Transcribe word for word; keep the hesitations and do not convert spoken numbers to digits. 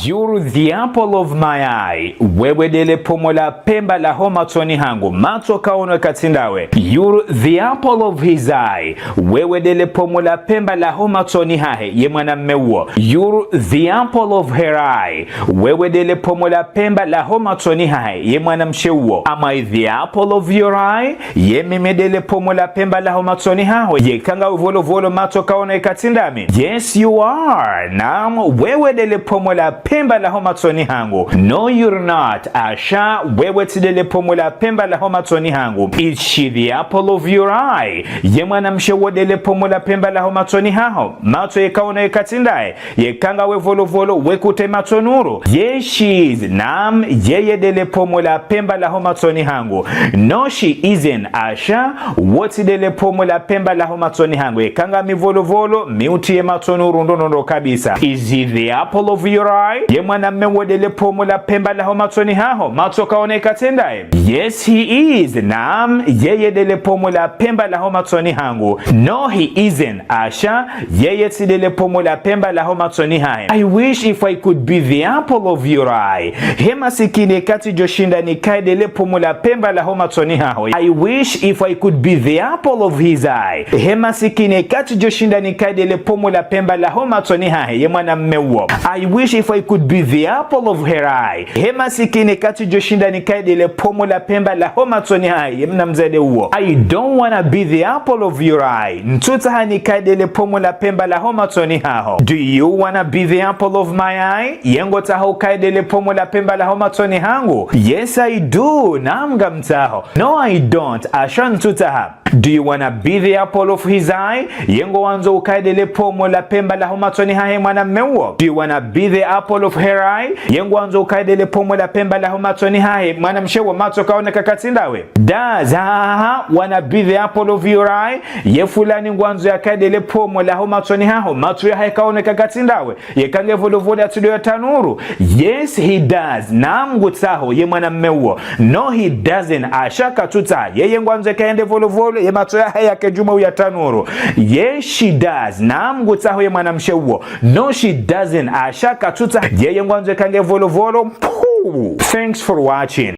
You're the apple of my eye. Wewe ndele pomo la pemba laho matsoni hangu. Matso kaono katsi ndawe. You're the apple of his eye. Wewe ndele pomo la pemba laho matsoni hahe, ye mwanamme uwo. You're the apple of her eye. Wewe ndele pomo la pemba laho matsoni hahe, ye mwanamshe uwo. Am I the apple of your eye? Ye mimi ndele pomo la pemba laho matsoni haho? Yeka ngawe volovolo matso kaono katsi ndami? Yes, you are. Naam, wewe ndele pomo la pemba laho matsoni hangu. No, you're not. Asha, wewe tsi ndele pomo la pemba laho matsoni hangu. Is she the apple of your eye? Ye mwanamshe uwo ndele pomo la pemba laho matsoni haho? Matso yeka kaono katsi ndaye? Yeka ngawe volovolo, wekute matso nuru. Yes, she is. Naam, yeye ndele pomo la pemba laho matsoni hangu. No, she isn't. Asha, wo tsi ndele pomo la pemba laho matsoni hangu. Yeka ngami volovolo, mi utiye matso nuru ndrondrondro kabisa. Is he the apple of your eye? Ye mwanamme uwo ndele pomo la pemba laho matsoni haho? Matso kaono katsi ndaye? Yes, he is. Naam, yeye ndele pomo la pemba laho matsoni hangu. No, he isn't. Asha, yeye tsi ndele pomo la pemba laho matsoni hahe. I wish if I could be the apple of your eye. He masikini eka tsidjoshinda nikaye ndele pomo la pemba laho matsoni haho. I wish if I could be the apple of his eye. He masikini eka tsidjoshinda nikaye ndele pomo la pemba laho matsoni hahe, ye mwanamme uwo. I wish if I could be the apple of her eye. He masikini eka tsidjoshinda nikaye ndele pomo la pemba laho matsoni hahe, ye mnamzade uwo. I don't wanna be the apple of your eye. Ntsutsaha nikaye ndele pomo la pemba laho matsoni haho. Do you wanna be the apple of my eye? Ye ngotsaho ukaye ndele pomo la pemba laho matsoni hangu? Yes, I do. Naam, ngamtsaho. No, I don't. Asha, ntsutsaha. Do you wanna be the apple of his eye? Ye ngowandzo ukaye ndele pomo la pemba laho matsoni hahe, mwanamme uwo? Do you wanna be the apple of her eye? Ye ngowandzo ukaye ndele pomo la pemba laho matsoni hahe, mwanamshe uwo? Matso kaono katsi ndawe? Does, ha, ha, ha, wanna be the apple of your eye? Ye fulani ngwandzo yakaye ndele pomo laho matsoni haho? Matso yahahe kaono katsi ndawe? Yeka nge volovolo yatsi ndo ya tanuru? Yes, he does. Naam, ngutsaho, ye mwanamme uwo. No, he doesn't. Asha, katsutsaha. Yeye ngwandzo yakaye nde volovolo, ye matso yahahe yake djuu mwa uya tanuru. Yes, she does. Naam, ngutsaho, ye mwanamshe uwo. No, she doesn't. Asha, katsutsaha. Yeye ngwandzo yakaye nge volovolo. Puu. Thanks for watching.